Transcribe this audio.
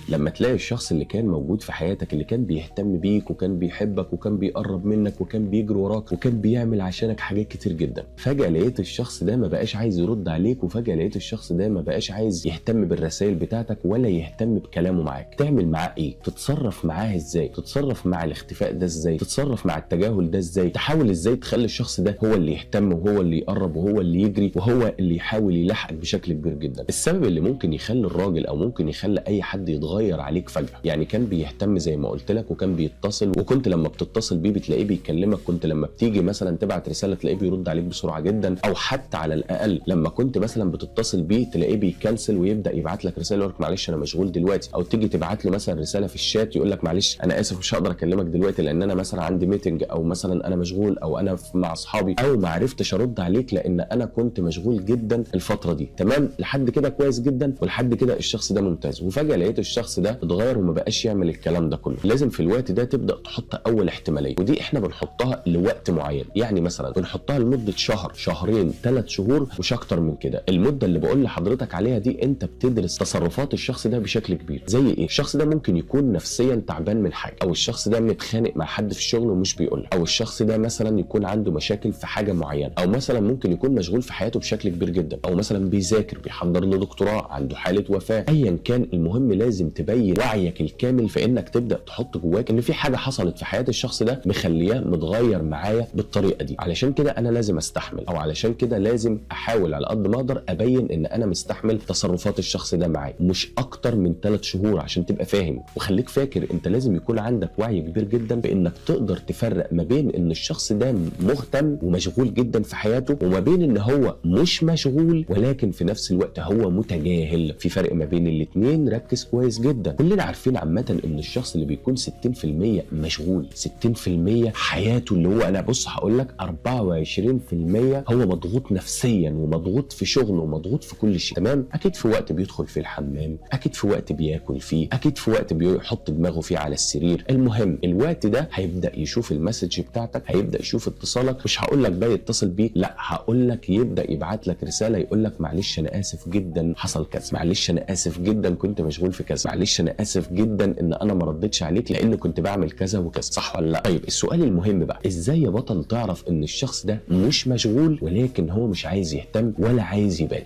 لما تلاقي الشخص اللي كان موجود في حياتك، اللي كان بيهتم بيك وكان بيحبك وكان بيقرب منك وكان بيجري وراك وكان بيعمل عشانك حاجات كتير جدا، فجأة لقيت الشخص ده ما بقاش عايز يرد عليك، وفجأة لقيت الشخص ده ما بقاش عايز يهتم بالرسائل بتاعتك ولا يهتم بكلامه معاك. تعمل معاه ايه؟ تتصرف معاه ازاي؟ تتصرف مع الاختفاء ده ازاي؟ تتصرف مع التجاهل ده ازاي؟ تحاول ازاي تخلي الشخص ده هو اللي يهتم وهو اللي يقرب وهو اللي يجري وهو اللي يحاول يلحقك بشكل كبير جدا. السبب اللي ممكن يخلي الراجل او ممكن يخلي اي حد يتغير عليك فجأة، يعني كان بيهتم زي ما قلت لك وكان بيتصل، وكنت لما بتتصل بيه بتلاقيه بيكلمك، كنت لما بتيجي مثلا تبعت رسالة تلاقيه بيرد عليك بسرعة جدا، او حتى على الاقل لما كنت مثلا بتتصل بيه تلاقيه بيكنسل ويبدا يبعت لك رسالة يقول لك معلش انا مشغول دلوقتي، او تيجي تبعت له مثلا رسالة في الشات يقول لك معلش انا اسف مش هقدر اكلمك دلوقتي لان انا مثلا عندي meeting، او مثلا انا مشغول، او انا مع اصحابي، او ما عرفتش ارد عليك لان انا كنت مشغول جدا الفترة دي. تمام، لحد كده كويس جدا ولحد كده الشخص ده ممتاز. وفجاة لقيت الشخص ده اتغير وما بقاش يعمل الكلام ده كله. لازم في الوقت ده تبدا تحط اول احتمالية، ودي احنا بنحطها لوقت معين، يعني مثلا بنحطها لمدة شهر، شهرين، 3 شهور، مش اكتر من كده. المدة اللي بقول لحضرتك عليها دي انت بتدرس تصرفات الشخص ده بشكل كبير. زي ايه؟ الشخص ده ممكن يكون نفسيا تعبان من حاجة، او الشخص ده متخانق مع حد في الشغل ومش بيقول، او الشخص ده مثلا يكون عنده مشاكل في حاجة معينة، او مثلا ممكن يكون مشغول في حياته بشكل كبير جدا، او مثلا بيذاكر، بيحضر لدكتوراه، عنده حاله وفاه، ايا كان. المهم لازم تبين وعيك الكامل في انك تبدا تحط جواك ان في حاجة حصلت في حياة الشخص ده مخلياه متغير معايا بالطريقة دي، علشان كده انا لازم استحمل، او علشان كده لازم احاول على قد ما اقدر ابين ان انا مستحمل تصرفات الشخص ده معايا، مش اكتر من 3 شهور عشان تبقى فاهم. وخليك فاكر انت لازم يكون عندك وعي كبير جدا بانك تقدر تفرق ما بين ان الشخص ده مهتم ومشغول جدا في حياته، وما بين ان هو مش مشغول ولكن في نفس الوقت هو متجاهل. في فرق ما بين الاثنين، ركز كويس جدا. كلنا عارفين عامة ان الشخص اللي بيكون 60% مشغول، 60% حياته اللي هو انا بص هقول لك 24% هو مضغوط نفسيا ومضغوط في شغله ومضغوط في كل شيء. تمام، اكيد في وقت بيدخل في الحمام، اكيد في وقت بياكل فيه، اكيد في وقت بيحط دماغه فيه على السرير. المهم الوقت ده هيبدا يشوف ال message بتاعتك، هيبدا يشوف اتصالك. مش هقول لك بقى يتصل بيك، لا هقول لك يبدا يبعت لك رسالة يقول لك معلش انا اسف جدا حصل كذا، معلش انا اسف جدا كنت مشغول في كذا، معلش انا اسف جدا ان انا ما ردتش عليك لان كنت بعمل كذا وكذا. صح ولا لا؟ طيب السؤال المهم بقى، ازاي يا بطل تعرف ان الشخص ده مش مشغول ولكن هو مش عايز يهتم ولا عايز يبان؟